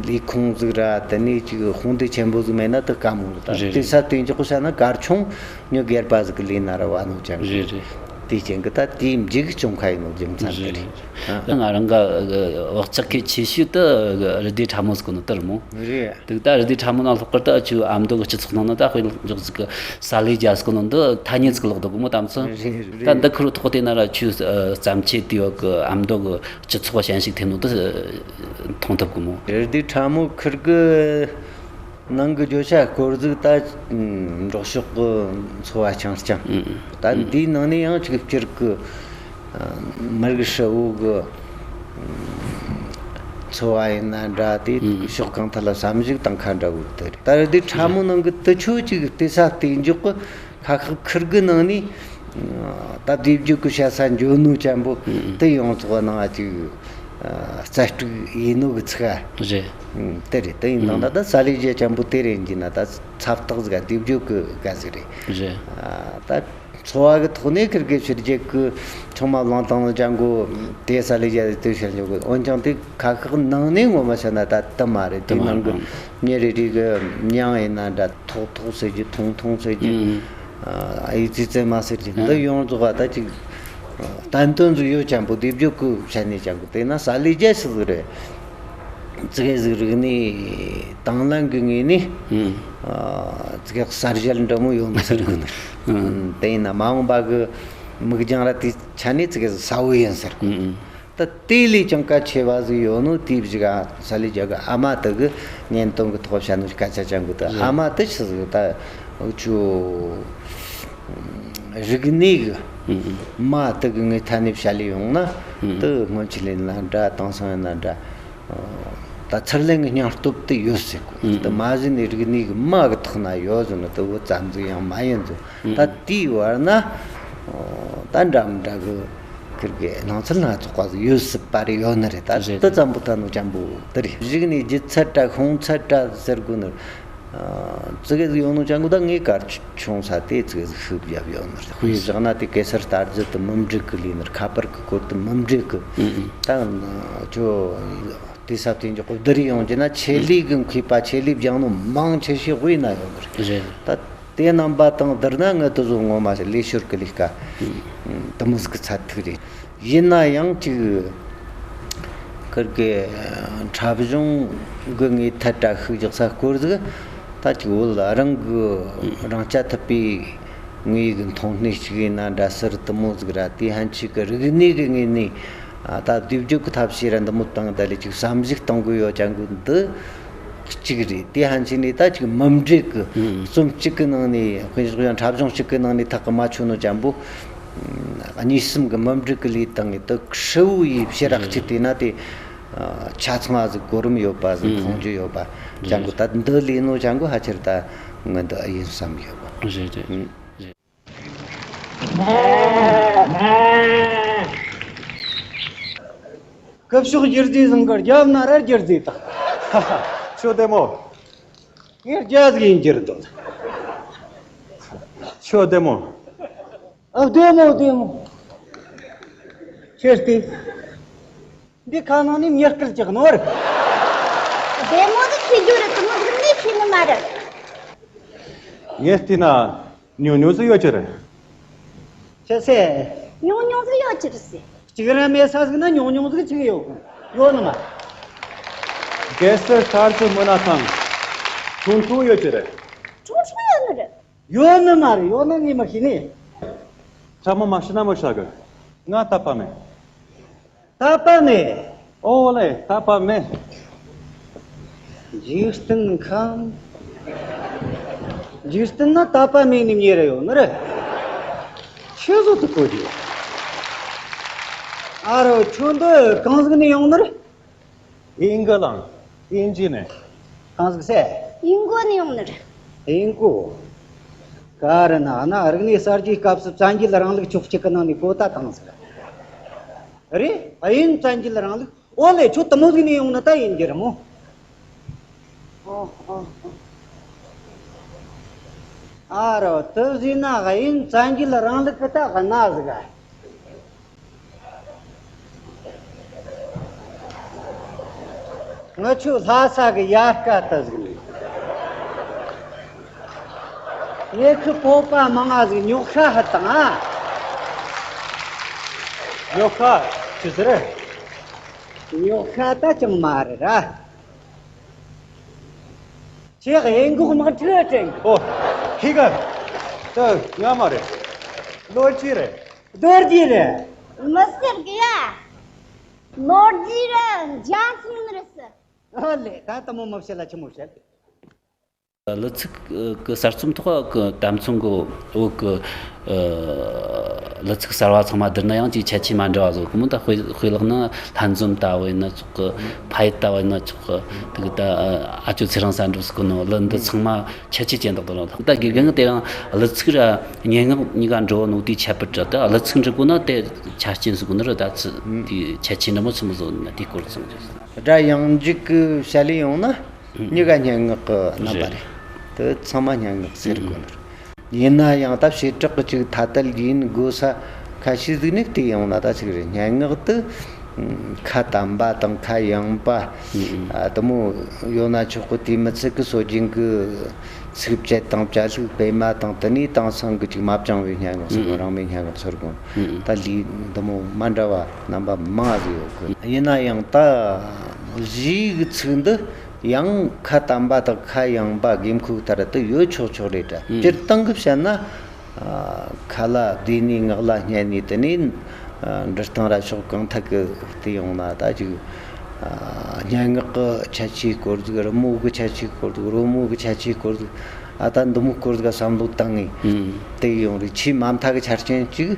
ལས་ཁུངས་ཟིག་ར་དེ་ནས་ཅིག་དཔུང་སྡེ་ཆེན་པོ་ཟིག་མེད་ན་དེ་དཀའ་མོ་རེད། ད་རེད་རེད། དེ་ས་དེ་འཇོག་བྱ་ན་གར་ཆུང་ཉོ་སྒེར་པ་ཟིག་གི་ལས་ན་ར་བ་ནོ་ཅན་གོ། རེད་རེད། དེ་རྐྱེན་གྱིས་ད་དེའི་མཇུག་བྱུང་ཁ་ཡིན་ནོ་རྒྱུ་མཚན་དེ་རེད། རེད། ད་ང་རང་ག་བག་ཆགས་གལ་ཆེ་ཤོས་དེ་རི་དེ་ཕྲ་མོ་ཟིག་གི་ནང་དེ་རེད་མོ། རེད། དེ་ད་རི་དེ་ཕྲ་མོ་ནང་ལྷག་པར་དུ་ཨ་ཆུ་ཨ་མདོ་གི་སྤྱི་ཚོགས་ནང་ན་ད་དཔེ་འཇོག་ཟིག་གི་ས་ལེ་རྒྱ་ཟིག་གི་ནང་དུ་ཐ་སྙད་ཟིག་ལོག་འདུག་གི་མོ་དམ་ཚོ། རེད་རེད། ད་འདི་ཁུར་ཐོག་དེ་ན་ར་ཆུ་བརྩམས་ཆོས་དེ་ཡོད་གི་ཨ་མདོ་གི་སྤྱི་ཚོགས་ཞན་ཞིག་ཐེབས་ནོ་དེ་མཐོང་ཐུབ་གི་མོ། རི་དེ་ཕྲ་མོ་ཁུར་གི་ནང་གི་བརྗོད་བྱ་སྐོར་ཟིག་ད་འབྲོག་ཕྱོགས་ཀྱི་འཚོ་བ་རྐྱང་རྐྱང་། ཨང་། ད་ཨང་། འདིའི་ནང་ནས་ཡང་ཅིག་སྤྱིར་གི་མི་རིགས་ཧྲིལ་བོ་གི་འཚོ་བ་ཡིན་ན་འདྲ། དེ་ཨང་། ཕྱོགས་གང་ཐད་ལ་བསམ་གཞིག་དང་ཁ་འདྲ་བོ་དེ་རེད། ད་རེད། དེ་ཕྲ་མོ་ནང་གི་དུ་ཆོ་ཅིག་བལྟས་ས་བལྟས་འཇོག་གི་ཁ་ཤགས་ཁུར་གི་ནང་ནས། ད་སྡེབ་སྦྱོར་གི་བཤད་ས་འཇོན་ནོ་ཅན་པོ། ཨང་། དེ་ཡོངས་རྫོགས་ནང་ཅིག་རྩལ་སྤྲུགས་ཡིན་ནོ་གི་ཚིག་རེད། དེ་རེད། དེ་ཡིན་དང་ད་ད་ས་ལེ་རྒྱལ་ཅན་པོ་དེ་རེད་འགྱིན་ན་ད་ཚབ་རྟགས་ཟིག་སྡེབ་སྦྱོར་གི་ག་ཟིག་རེད། རེད། ད་འཚོ་བ་གི་ཐོག་ནས་ཁིར་གི་ཕྱི་རྒྱལ་གི་ཆུང་མ་བླངས་བཏང་ནོ་ཅན་གོ། དེ་ས་ལེ་རྒྱལ་དེ་ཕྱིར་འཇོག་གི། འོན་ཀྱང་དེ་ཁ་ཤགས་ནང་ནས་ངོ་མ་བཤད་ན་ད་དུ་མ་རེད། དེ་ནང་གི་མྱི་རེ་རེ་གི་མྱིང་ཡིན་ན་འདྲ། ཐོག་ཐོག་ཟེར་རྒྱུ། ཐུང་ཐུང་ཟེར་རྒྱུ། ཨ་ཡི་ཙི་ཙི་མ་ཟེར་རྒྱུ་འདི་ཡོངས་རྫོགས་ད་ཅིག་བསྟན་དོན་ཟིག་ཡོད་ཅན་པོ་སྡེབ་སྦྱོར་གི་བཤད་ནས་ཅན་གོ། དེ་ན་ས་ལེ་རྒྱལ་ཟིག་རེད། ཙི་གེ་ཟིག་རིག་གནས་དང་ལེན་གི་ངོས་ནས་ཨ་ཙི་གེ་གསར་བཞད་འདྲ་མོ་ཡོད་མི་ཟེར་གོ་ནི། དེ་ཡིན་ན་མ་འོངས་པ་གི་མིག་རྒྱང་ར་དེ་ཆ་ནས་ཙི་གེ་ཟིག་གསལ་བོ་ཡིན་ཟེར་གོ། ད་དེ་ལས་ཀྱང་གལ་ཆེ་བ་ཟིག་ཡོད་ནོ་དེ་བཞི་ག་ས་ལེ་རྒྱལ་གི་ཨ་མ་དེ་གི་གཉེན་སྟོན་གི་ཐོག་བཤད་ནོ་སྐད་ཆ་ཅན་གི། ད་ཨ་མ་དེ་ཆི་ཟིག་ད་འུ་ཆོ་རིག་གནས་གི་མ་དེ་གི་ངའི་ཐད་ནས་བཤད་ལས་ཡོང་ན། དེ་སྔོན་ཆད་ལས་ན་འདྲ། དེང་སང་ཡིན་ན་འདྲ། ད་ཚུར་ལེན་གི་སྙིང་སྟོབས་དེ་ཡོད་ཟེར་གོ། དེ་མ་གཞི་ནས་རིག་གནས་གི་མ་གི་ཐོག་ན་ཡོད་ཟེར་ན་དེ་བོ་ཙམ་ཟིག་ཡང་མ་ཡིན་ཟེར། ད་དེའི་བར་ན་ད་འདྲ་མི་འདྲ་གི་ཁིར་གི་སྣང་ཚུལ་སྣ་ཚོགས་པ་ཟིག་ཡོད་སྲིད་པ་རེད། ཡོད་ནི་རེད། ད་རེད། དེ་ཙམ་པོ་ད་ནོ་ཅན་པོ་དེ་རེད། གཞུག་ནས་ལྗིད་ཚད་དྲ་ཤོང་ཚད་དྲ་ཟེར་གོ་ནི། ཙི་གེ་ཟིག་ཡོང་ནོ་ཅན་གོ། ད་ངའི་གར་ཆུང་ས་དེ་ཙི་གེ་ཟིག་ཤུགས་བརྒྱབ་ཡོད་ནི་རེད། དཔེ་བཞག་ན་དེ་གེ་སར་རྟ་རྫི་དེ་མུ་འབྲེལ་གི་ལས་ནི་རེད། ཁ་པར་གི་སྐོར་དེ་མུ་འབྲེལ་གི། ད་ཁྱོད་དེ་ས་དེ་འཇོག་གོ། བསྡུར་ཡོང་རྒྱུ་ན་ཆེད་ལས་གི་མཁས་པ་ཆེད་ལས་སྦྱངས་ནོ་མང་ཆེ་ཤོས་དབུས་ན་ཡོད་ནི་རེད། རེད། ད་དེ་རྣམ་པ་དང་བསྡུར་ན་ངའི་དེ་ཟོ་ངོ་མ་ལས་ཤོར་གི་ལས་ཀ་དེ་མོ་ཟིག་གི་ཚད་ཐིག་རེད། ཡིན་ན་ཡང་ཅིག་ཁིར་གི་འཁྲབ་གཞུང་གི་ངའི་ཐད་དྲ་ཤུགས་རྒྱག་ས་སྐོར་ཟིག་ད་ཅིག་བོད་རང་གི་རང་རྐྱ་ཐུབ་པའི་ངོས་གི་མཐོང་སྣེ་ཞིག་ཡིན་ན་འདྲ་ཟེར། དེ་མོ་ཟིག་ར། དེ་ཕན་ཆད་གི་རིག་གནས་གི་ངོས་ནས་ད་སྡེབ་སྦྱོར་གི་ཐབས་ཤེས་ར་འདི་མོ་བཏང་། ད་ལས་ཅིག་བསམ་གཞིག་གཏོང་གི་ཡོད་ཅན་གི་འདི་གཅིག་རེད། དེ་ཕན་ཆད་ནས་ད་ཅིག་མུ་འབྲེལ་གི་རྩོམ་གཅིག་གི་ནང་ནས། དཔེ་བཞག་ཡང་འཁྲབ་གཞུང་གཅིག་གི་ནང་ནས་ཐག་གི་མ་ཆོད་ནོ་ཅན་པོ། གཉིས་གསུམ་གི་མུ་འབྲེལ་གི་ལས་བཏང་ངེ་དེ་ཧྲིལ་བོ་ཡི་ཕྱི་རག་ཅིག་བལྟས་ན་དེ་ཆ་ཚང་བ་ཟིག་གོ་རིམ་ཡོད་པ་ཟིག་མཐོང་རྒྱུ་ཡོད་པ་ཅན་གོ། ད་འདི་ལས་ནོ་ཅན་གོ་ཧ་ཆེར་ད་ངི་འདི་ཨེ་ཡིན་བསམ་ཡོད་པ། རེད་རེད། སྐུ་ཞབས་རྒྱུ་རྫས་བཟང་གི། རྒྱབ་ན་ར་རྒྱུ་རྫས་དང་། ཤོ་བདེ་མོ། ངས་རྒྱ་ཟིག་ཡིན་རྒྱུར་འདོད། ཤོ་བདེ་མོ། ཨ། བདེ་མོ་བདེ་མོ། ཁྱེར་ཏེ། འདི་ཁ་ནང་ནས་མྱི་སྐད་ཅིག་ནོར། བདེ་མོ་དེ་ཁྱེར་རྒྱུ་རེད། དེ་མོ་ཟིག་ནས་ཁྱེར་ནི་མ་རེད། ངས་བལྟས་ན་ཉུང་ཉུང་ཟིག་ཡོད་ཀྱི་རེད། ཁྱེད་སེ། ཉུང་ཉུང་ཟིག་ཡོད་ཀྱི་རེད་སེ། གཅིག་ར་མེད་ས་ཟིག་ན་ཉུང་ཉུང་ཟིག་ཅིག་ཡོད། ཡོད་ནི་མ། གེ་སར་ཐར་ཚུ་མུ་ན་ཐང་། ཐུང་ཐུང་ཡོད་ཀྱི་རེད། ཆུང་ཆུང་ཡོད་ནི་རེད། ཡོད་ནི་མ་རེད། ཡོད་ན་ངས་མི་ཤེས་ནི། ཁྲ་མོ་མ་ཤི་ན་མི་ཤ་གི། ང་ད་པ་མེད། ད་པ་མེད། ཨོ་ལེ། ད་པ་མེད། འཇིག་རྟེན་ཁམས། འཇིག་རྟེན་ན་ད་པ་མེད་ནི་མྱི་རེ་ཡོད་ནི་རེད། ཆི་ཟོ་དུ་གོ་རྒྱུ། ཨ་རོ། ཁྱོད་འདི་གང་ཟིག་ནས་ཡོང་ནི་རེད། ཨིན་གོ་ལང་། ཨིན་ཇི་ནས། གང་ཟིག་སེ། ཨིན་གོ་ནས་ཡོང་ནི་རེད། ཨིན་གོ། ག་རེ་ན་ན་རིག་གནས་གསར་བརྗེའི་སྐབས་སུ་བཙན་རྒྱལ་རིང་ལུགས་ཕྱོགས་གཅིག་གི་ནང་ནས་བོད་ད་བཏང་ཟིག་རེད། ཨིན། བཙན་རྒྱལ་རིང་ལུགས། ཨོ་ལེ། ཁྱོད་དེ་མོ་ཟིག་ནས་ཡོང་ནི་ད་ཡིན་རྒྱུ་རེད་མོ། ཨོ་ཨོ་ཨོ། ཨ་རོ། དེ་ཟིག་ན་ཨིན། བཙན་རྒྱལ་རིང་ལུགས་གི་ད་གནའ་ཟིག་ག། ང་ཆོ་ལྷ་ས་གི་ཡལ་ག་ད་ཟིག་ནས། ངེད་ཁི་བོད་པ་མང་ང་ཟིག་ཉོག་ཤ་ཧ་དང་ཨ། ཉོག་ཤ་ཆི་ཟེར། ཉོག་ཤ་ད་ཅང་མ་རེད་ར། ཁྱེད་ཧེ་འགོག་དམག་འཁྲུག་དྲན། ཨོ། ཧི་ག། ད་ང་མ་རེད། ལོ་རྒྱུས་རེད། རྡོ་རྗེ་རེད། མི་ཟེར་གི་ཡ། ལོ་རྒྱུས་རེད། འཇའ་ཚོན་རེད་ཟེར། ཨ་ལེ། ད་དེ་མོ་མི་བཤད་ལ་ཆི་མོ་བཤད། གླུ་ཚིག་གི་གསར་རྩོམ་ཐོག་གི་དམ་ཚོང་གི་བོད་གི་ཨ་ གླུ་ཚིག་གསར་བ་ཚང་མ་བསྡུར་ན་ཡང་ཅིག་ཁྱད་ཆོས་མ་འདྲ་བ་བཟོ་གི་མོ། ད་དཔེ་དཔེ་ལག་ན་ལྷན་འཛོམས་ལྟ་བུ་ཡིན་ན་ཆོག་གི། ཕ་ཡུལ་ལྟ་བུ་ཡིན་ན་ཆོག་གི། དེ་གི་ད་ཨ་ཅོ་ཚེ་རིང་གསལ་སྒྲོན་ཟེར་གི་ནོ་གླུ་འདི་ཚང་མ་ཁྱད་ཆོས་ཅན་དག་དང་རང་ད་དགེ་རྒན་གི་དེ་རང་གླུ་ཚིག་ར་སྙན་ངག་གཉིས་ཀ་འགྲོ་ནོ་དེའི་ཁྱད་པར་ར། ད་གླུ་ཚིག་འབྲི་གོ་ན་དེ་ཆ་རྐྱེན་ཟེར་གོ་ནི་ར། ད་ཚི་དེའི་ཁྱད་ཆོས་འདྲ་མོ་ཆི་མོ་བཟོ་ན་དེའི་སྐོར་གསུངས་རྒྱུ། སྒྲ་ཡངས་འཇུག་གི་བཤད་ལས་ཡོང་ན་གཉིས་ཀ་སྙན་ངག་གི་རྣམ་པ་རེད། དེ་ཚང་མ་སྙན་ངག་ཟེར་དགོས་ནི་རེད། ཡིན་ན་ཡང་ད་བྱེ་བྲག་གི་ཅིག་ཐ་དད་ཡིན་དགོས་ས་ཁ་ཤས་ཟིག་ནས་བལྟས་ཡོང་ན་ད་ཅིག་རེད། སྙན་ངག་དེ་ཁ་དམ་པ་དང་ཁ་ཡངས་པ་ཨ་དེ་མོ་ཡོད་ན་ཆོག་གི། དེ་མི་ཚད་གི་སྲོལ་རྒྱུན་གི་ཚིགས་བཅད་དང་བཅད་ལྷུག་སྤེལ་མ་དང་དེ་ནས་དེང་སང་གི་ཅིག་མ་བཅིངས་པའི་སྙན་ངག་ཟེར་གོ། རང་མོས་སྙན་ངག་ཟེར་གོ། ད་ལས་དེ་མོ་མ་འདྲ་བ་རྣམ་པ་མང་ཟིག་ཡོད་གི། ཡིན་ན་ཡང་ད་གཞས་གི་ཚིག་འདི་ཡང་ཁ་དམ་པ་དང་ཁ་ཡངས་པ་དགོས་མཁོ་ལྟར་དུ་ཡོད་ཆོག་ཆོག་རེད་དྲ། སྤྱིར་བཏང་གི་བཤད་ན། ཨ་ཁ་ལ་བསྡུས་ནས་ངག་ལ་བསྙད་ནས་དེ་ནས་ཨ་འབྲི་སྟངས་ར་ཕྱོགས་གང་ཐད་ཀྱི་བལྟས་ཡོང་ན་ད་ཅིག་ཨ་སྙན་ངག་གི་ཁྱད་ཆོས་སྐོར་ཟིག་རི་མོ་གི་ཁྱད་ཆོས་སྐོར་ཟིག་རོལ་མོ་གི་ཁྱད་ཆོས་སྐོར་ཟིག་ཨ་ད་འདི་མོ་སྐོར་ཟིག་བསམ་བློ་བཏང་ངས་བལྟས་ཡོང་རེད། ཆེས་མ་མཐའ་གི་ཆ་རྐྱེན་ཅིག་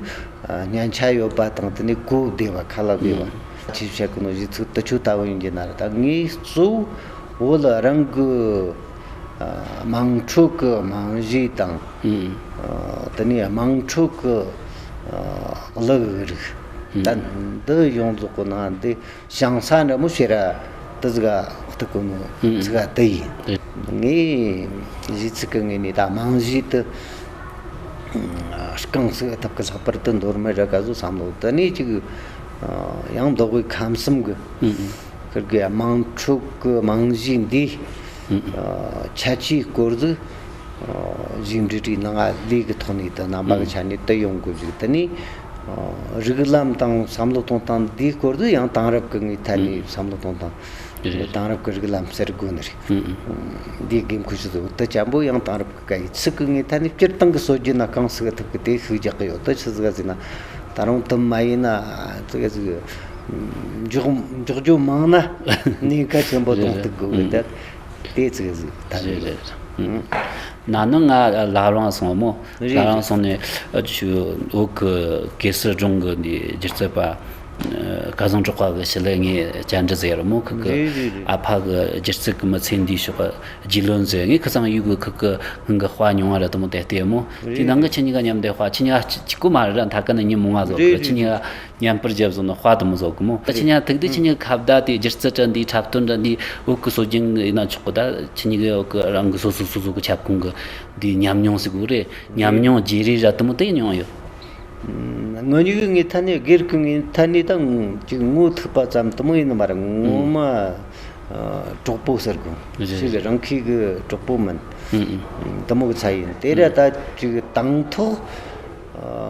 ཨ་སྙན་ཆ་ཡོད་པ་དང་དེ་ནས་གོ་བདེ་བ། ཁ་ལ་བདེ་བ། ཆེས་བཤད་གི་ནོ་གཞས་ཚིག་དུ་ཆུ་ལྟ་བུ་ཡིན་གྱི་ན་རེད། ད་ངས་གཙོ་བོ་བོད་རང་གི་ཨ་དམངས་ཁྲོད་ཀྱི་དམངས་གཞས་དང་། ཨ་དེ་ནས་དམངས་ཁྲོད་ཀྱི་ཨ་གླུ་གི་རིགས། ད་འདི་ཡོངས་རྫོགས་ཀྱི་ནང་འདི་ཞིང་ས་འདྲ་མོ་ཞེ་ར་དེ་ཟིག་ག་གཏུག་གོ་ནོ་ཚིག་ག་དེ་ཡིན། ངས་གཞས་ཚིག་གི་ངོས་ནས་ད་དམངས་གཞས་དེ་རྐང་ཚུགས་ཐུབ་གི་ལྷག་པར་དུ་འདོར་མེད་ར་ག་ཟོ་བསམ་བློ། དེ་ནས་ཅིག་ཡང་མདོ་དབུས་ཁམས་གསུམ་གི་ཁུར་གི་དམངས་ཁྲོད་ཀྱི་དམངས་གཞས་འདི་ཁྱད་ཆོས་སྐོར་ཟིག་གཞས་འབྲི་རིགས་ནང་ལས་ཀྱི་ཐོག་ནས་དུ་རྣམ་པ་གི་ཆ་ནས་དུ་ཡོང་དགོས་ཟིག་དེ་ནས་རིགས་ལམ་དང་བསམ་བློ་གཏོང་སྟངས་འདིའི་སྐོར་དུ་ཡང་དེང་རབས་ཀྱི་ངོས་ཐད་ནས་བསམ་བློ་གཏོང་སྟངས། དེང་རབས་ཀྱི་རིགས་ལམ་ཟེར་དགོས་ནི་རེད། འདིའི་དགོས་མཁོ་ཆེ་ཟིག་དུ་ཅན་པོ་ཡང་དེང་རབས་ཀྱི་སྐད་ཡིག་ཚིག་གི་ངོས་ཐད་ནས་སྤྱིར་བཏང་གི་སྲོལ་རྒྱུན་ན་གང་ཟིག་ཐུབ་ཀྱི་དེ་ཤུགས་རྒྱག་གི་ཡོད། དུ་ཆི་ཟིག་ཟིག་ན་ད་རུང་དུ་མ་ཡིན་ན་ཙི་ག་ཟིག་འཇོག་འཇོག་རྒྱུ་མང་ན་ནུས་ཁ་ཆེན་པོ་གཏོང་ཐུབ་དགོས་གི། ད་དེ་ཙི་ག་ཟིག་ད་རེད། རེད། ན་ནིང་ང་ལ་རང་སོང་མོ། རེད། ལ་རང་སོང་ནས་ཨ་ཆུ་བོད་ཀྱི་གེ་སར་སྒྲུང་གི་འདི་སྒྱུ་རྩལ་པ་སྐལ་བཟང་གྲགས་པ་གི་ཞི་ལི་ངས་བཅར་འདྲི་ཟེར་མོ། ཁི་ཁི་རེད། རེད། རེད། ཨ་ཕ་གི་སྒྱུ་རྩལ་གི་མི་ཚེ་འདིའི་ཕྱོགས་རྒྱུས་ལོན་ཟེར། ངས་ཁི་ཚང་ཡུལ་གི་ཁི་ཁི་ངང་གི་དཔའ་མྱོང་བ་ར་དུ་མོ་དེ་ལྟས་མོ། དེ་རེད། ནང་གི་ཁྱེད་གཉིས་ཀ་མཉམ་དེ་དཔའ་ཁྱེད་གཉིས་ཀ་གཅིག་གཅིག་གོ་མ་རེད་ར། མཐའ་ཀ་ནི་ཉིན་མོ་ང་ཟོ་གི། རེད། ཁྱེད་རེད། གཉིས་ཀ་མཉམ་པར་བརྒྱབ་སོང་ན་དཔའ་དུ་མོ་ཟོ་གི་མོ། ད་ཁྱེད་གཉིས་ཐུག་དུས་ཁྱེད་གཉིས་ཁ་བརྡ་དེ་སྒྱུ་རྩལ་འདྲ་འདི་འཁྲབ་སྟོན་འདྲ་འདི་བོད་ཀྱི་སྲོལ་རྒྱུན་ཡིན་ན་ཆོག་གི། ད་ཁྱེད་གཉིས་ཀྱི་བོད་ཀྱི་རང་གི་སོ་སོ་སོ་སོ་གི་ཁྱབ་ཁོངས་ཀྱི་འདི་ཉམས་མྱོང་ཟིག་གོ་རེད། ཉམས་མྱོང་བརྗེ་རེས་ར་དུ་མོ་དེ་མྱོང་ཡོད། ངོ་གཉིས་ཀྱི་ངའི་ཐད་ནས་སྒེར་གྱི་ངའི་ཐད་ནས་ད་ཅིག་ངོ་ཐུག་པ་ཙམ་དུ་མོ་ཡིན་ནི་མ་རེད། ངོ་མ་གྲོགས་པོ་ཟེར་དགོས། རེད། ཅིག་རང་ཁའི་གི་གྲོགས་པོ་མིན། དུ་མོ་གི་ཚ་ཡིན། དེ་ར་ད་ཅིག་དང་ཐོག་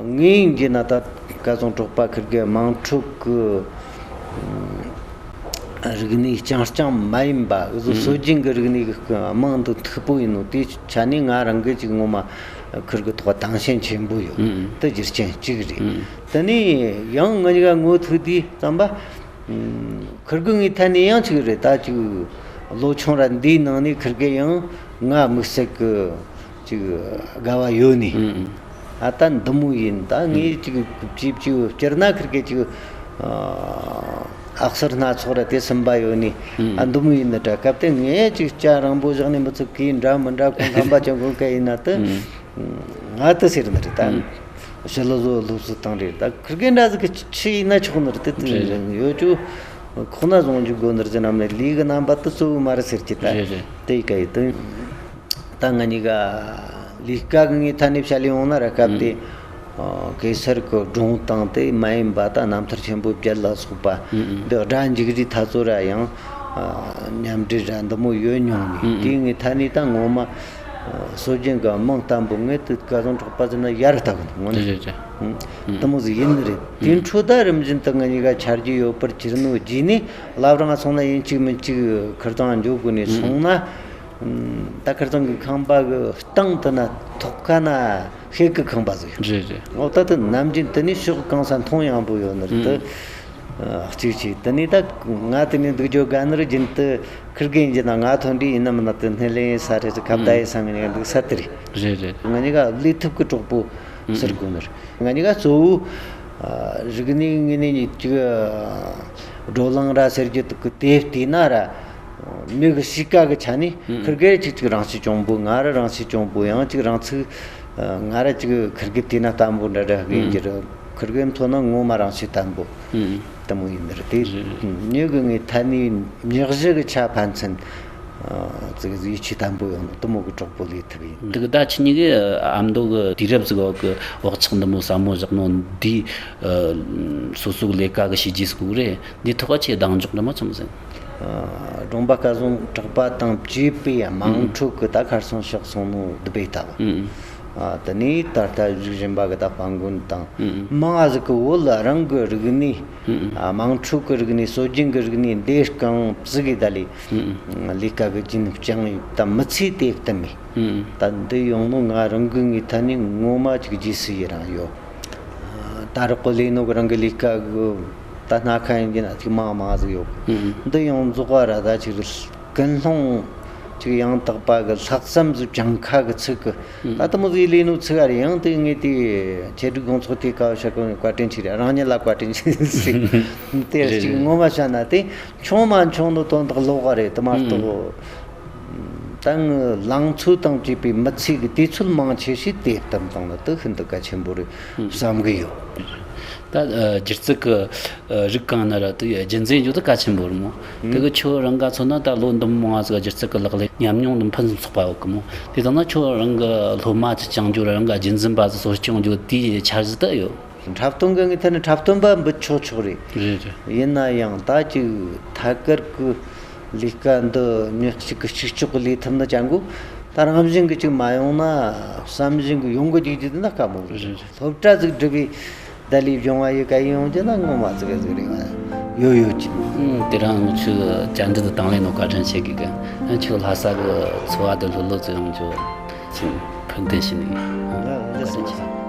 ངས་ཡིན་གྱི་ན་ད་སྐལ་བཟང་གྲགས་པ་ཁིར་གི་དམངས་ཁྲོད་ཀྱི་རིག་གནས་རྐྱང་རྐྱང་མ་ཡིན་པ་སྲོལ་རྒྱུན་གྱི་རིག་གནས་ཀྱི་དམངས་འདི་མཐུག་པོ་ཡིན་ནོ། དེའི་ཆ་ནས་ང་རང་གི་ཅིག་ངོ་མ་ཁིར་གི་ཐོག་དང་ཞེན་ཆེན་པོ་ཡོད། དེ་རྒྱུ་རྐྱེན་གཅིག་རེད། དེ་ནས་ཡང་ང་གཉིས་ཀ་ངོ་ཐུག་དུས་ཙམ་པ། ཁིར་གི་ངའི་ཐད་ནས་ཡང་ཅིག་རེད། ད་ཅིག་ལོ་ཆུང་ར་འདིའི་ནང་ནས་ཁིར་གི་ཡང་ང་དམིགས་བསལ་གི་ཅིག་དགའ་བ་ཡོད་ནི། ཨ་ད་འདི་མོ་ཡིན། ད་ངས་ཅིག་ཅིག་ཅིག་སྤྱིར་ན་ཁིར་གི་ཅིག་ཨ་གསར་སྣ་ཚོགས་ར་དེ་སུན་པ་ཡོད་ནི། ཨ་འདི་མོ་ཡིན་ནི་འདྲ། སྐབས་དེ་ངས་ཅིག་སྐྱ་རིང་པོ་བཞག་ནས་མི་ཚུགས་གི་འདྲ་མི་འདྲ་གོང་ཐམ་པ་ཅན་གོང་ཀ་ཡིན་ན་དུ། ང་དུ་ཟེར་ནི་རེད་ད། ཞི་ལུ་བཟོ་སློབ་གསོ་བཏང་རེད། ད་ཁིར་གེ་འདྲ་ཟིག་གི་ཆི་ཡིན་ན་ཆོག་ནི་རེད། དེ་དེ་རེད། ཡོད་ཅུ་ཁོག་ན་བཟུང་རྒྱུ་དགོས་ནི་རེད། རྣམས་ནས་ལུས་གི་རྣམ་པ་དུ་གཙོ་བོ་མ་རེད་ཟེར་གྱི་ད། རེད་རེད། དེ་ཡི་ག་ཡི་དུ། ད་ང་གཉིས་ཀ་ལུས་ཀ་གི་ངའི་ཐ་ནས་བྱ་ལས་ཡོང་ན་ར་སྐབས་དེ། གེ་སར་གི་སྒྲུང་དང་དེ་མ་ཡིན་པ་ད་རྣམ་ཐར་ཆེན་པོ་བརྒྱད་ལ་སོགས་པ། འདི་སྒྲ་འཇུག་རིས་ཐ་ཚོ་ར་ཡང་མཉམ་འབྲེལ་ར་འདི་མོ་ཡོད་མྱོང་ནི། དེའི་ངའི་ཐ་ནས་ད་ངོ་མ། སྲོལ་རྒྱུན་གྱི་མིང་བཏགས་པོ་ངས་དེ་སྐལ་བཟང་གྲགས་པ་ཟེར་ན་ཡར་བཏགས་གི་འདུག་ངོ་ནས། རེད་རེད་རེད། དེ་མོ་ཟིག་ཡིན་ནི་རེད། དེ་འཕྲོ་ད་རིམ་བཞིན་དུ་ང་གཉིས་ཀ་ཆ་རྒྱུས་ཡོད་པར་གྱུར་ནོ་རྗེས་ནས་བླ་བྲང་སོང་ན་ཡིན་གཅིག་མིན་གཅིག་ཁིར་ཚང་འཇོག་དགོས་ནས་སོང་ན། ད་ཁིར་ཚང་གི་ཁང་པ་གི་སྟེང་དུ་ན་ཐོག་ཁ་ན་ཤེལ་གི་ཁང་པ་ཟིག་ཡོད། རེད་རེད། འོ་ད་དེ་ནམ་རྒྱུན་དེ་ནས་ཕྱོགས་གང་ས་མཐོང་ཡངས་པོ་ཡོད་ནི་རེད་དེ། གཅིག་བྱས་དེ་ནས་ད་ང་དེ་ནས་འདུག་རྒྱུ་དགའ་ནི་རེད། རྒྱུན་དུ་ཁིར་གེ་ཡིན་གྱི་ན་ང་ཐོན་དུས་ཡིན་ན་མིན་ན་དེ་སྣེ་ལེན་ཡིན་ས་རེད། ཁ་བརྡ་ཡིན་ས་ངེད་གཉིས་ཀ་འདུག་ས་དེ་རེད། རེད་རེད། ང་གཉིས་ཀ་ལས་ཐུབ་ཀྱི་གྲོགས་པོ་ ཟེར་དགོས་ནི་རེད། ང་གཉིས་ཀ་གཙོ་བོ་ཨ་རིག་གནས་ངོས་ནས་ཅིག་ཨ་བགྲོ་གླེང་ར་ཟེར་རྒྱུ་དེ་གི་དེ་བལྟས་ན་ར། མྱི་གི་གཤིས་ཀ་གི་ཆ་ནས། ཨང་། ཁིར་གེ་ཅིག་ཅིག་རང་ཆས་གྱོང་པོ། ང་ར་རང་ཆས་གྱོང་པོ། ཡང་ཅིག་རང་ཚུགས། ཨ་ང་ར་ཅིག་ཁིར་གེ་བལྟས་ན་བརྟན་པོ་འདྲ་འདྲ་གི་ཡིན་གྱི་རེད། ཁིར་གེ་མཐོང་ན་ངོ་མ་རང་ཆས་བརྟན་པོ། ཨང་། དེ་མོ་ཡིན་ནི་རེད། དེ་རེད། མྱི་གི་ངའི་ཐད་ནས་མྱི་གཞི་གི་ཆ་ཕན་ཚུན་ཨ་ཅིག་ཡིད་ཆེས་བརྟན་པོ་ཡོང་ན་དེ་མོ་གི་གྲོགས་པོ་ལས་ཐུབ་ཡིན། དེ་གི་ད་ཁྱེད་གཉིས་ཀྱི་ཨ་མདོ་གི་དུས་རབས་ཟིག་གི་བག་ཆགས་འདི་མོ་ཟབ་མོ་བཞག་ནོ་འདི། ཨ་སོ་སོ་གི་ལས་ཀ་གི་བྱས་རྗེས་ཟིག་རེད། འདི་ཐོག་ཁ་ཆེ་གདེང་འཇོག་འདྲ་མ་ཚོམ་ཟིན། ཨ་སྒྲོམ་པ་སྐལ་བཟང་གྲགས་པ་དང་བཅས་པའི་དམངས་ཁྲོད་ཀྱི་ད་ཁར་སོང་ཕྱོགས་སོང་ནོ་དུ་བས་ལྟ་བུ། ཨ་དེ་ནས་ད་ལྟ་བཞུགས་བཞིན་པ་གི་ད་དཔལ་མགོན་དང་། མང་ང་ཟིག་གི་བོད་ལ་རང་གི་རིག་གནས། ཨ་དམངས་ཁྲོད་ཀྱི་རིག་གནས། སྲོལ་རྒྱུན་གྱི་རིག་གནས་འདི་རྐང་བཙུགས་གི་ད་ལས་ལས་ཀ་གི་རྒྱུན་བསྐྱངས་ཡོད། ད་མི་ཚེ་དེ་བསྟུན་མེད། ད་འདི་ཡོང་ནོ་ང་རང་གི་ངའི་ཐད་ནས་ངོ་མ་ཅིག་རྗེས་སུ་ཡི་རང་ཡོད། ད་རག་གི་ལས་ནོ་གི་རང་གི་ལས་ཀ་གི་ད་སྣ་ཁ་ཡིན་གྱི་ན་ཅིག་མང་མང་ཟིག་ཡོད། འདི་ཡོངས་རྫོགས་པ་ར་ད་ཅིག་ཀུན་སློང་ཅིག་ཡང་དག་པ་གི་ལྷག་བསམ་ཟིག་བཅངས་ཁ་གི་ཚིག་གི། ད་ལྟ་མོ་ཟིག་ལས་ནོ་ཚིག་ག་རེ་ཡང་དེ་ངས་དེ་ཆེད་སྒྲིག་དགོང་ཚོགས་དེ་ཀ་བ་ཤ་ཀུན་བཀའ་དྲིན་ཆེ་རེད། རང་ཉིད་ལ་བཀའ་དྲིན་ཆེ་ཟིག་དེ་ཅིག་ངོ་མ་བྱ་ན་དེ་ཆུང་མ་ཆུང་ནོ་དོན་དག་ལོག་ག་རེད། དེ་མ་གཏོགས། ད་ངི་ལང་ཚོ་དང་བཅས་པའི་མི་ཚེ་གི་དུས་ཚོད་མང་ཆེ་ཞིག་དེ་བསྟུན་བཏང་ན་དེ་ཤིན་ཏུ་གལ་ཆེན་པོ་རེད་བསམ་གི་ཡོད། ད་ཨ་སྒྱུ་རྩལ་གི་ཨ་རིགས་གང་ན་ར་དེ་རྒྱུན་འཛིན་རྒྱུ་དེ་གལ་ཆེན་པོ་རེད་མོ། དེ་གི་ཁྱོད་རང་ག་མཚོན་ན་ད་ལོ་འདི་མོ་མང་ཟིག་སྒྱུ་རྩལ་གི་ལག་ལེན་ཉམས་མྱོང་དེ་ཕུན་སུམ་ཚོགས་པ་ཡོད་གི་མོ། དེ་དང་ན་ཁྱོད་རང་གི་སློབ་མ་ཅིག་བསྐྱང་རྒྱུ་ར་རང་གི་རྒྱུན་འཛིན་པ་ཟིག་གསོ་སྐྱོང་རྒྱུ་དེའི་འཆར་གཞི་ད་ཡོད། འཁྲབ་སྟོན་གི་ངའི་ཐད་ནས་འཁྲབ་སྟོན་པ་འབུད་ཆོག་ཆོག་རེད། རེད་རེད། ཡིན་ན་ཡང་ད་ཅིག་ཐད་ཀར་གི་ལས་ཀ་འདི་མྱི་གཅིག་གི་གཅིག་ལྕོགས་གི་ལས་ཐུབ་ན་ཅང་གོ། ད་རང་བཞིན་གི་ཅིག་མ་ཡོང་ན་བསམ་བཞིན་གི་ཡོང་གི་ཅིག་ཅིག་འདི་ན་དཀའ་མོ་རེད། རེད་རེད། སློབ་གྲྭ་ཟིག་འགྲིབ་པའི་ད་ལས་སྦྱོང་བ་ཡོད་ག་ཡིན་ཡོང་རྒྱུ་ན་ངོ་མ་ཟིག་ག་ཟིག་རེད་བ། ཡོད་ཡོད་ཅིག་ཨང་། དེ་རང་ཆུ་བཅར་འདྲི་དང་ལེན་ནོ་བཀའ་དྲིན་ཆེ་གི་གི། ཨང་། ཆུ་ལྷ་ས་གི་འཚོ་བ་དེ་ལྷོད་ལྷོད་ཙི་ཡོང་རྒྱུ་ཅིག་ཕུགས་འདུན་ཞིག་ནི། ལ་ལ་བཀའ་དྲིན་ཆེ།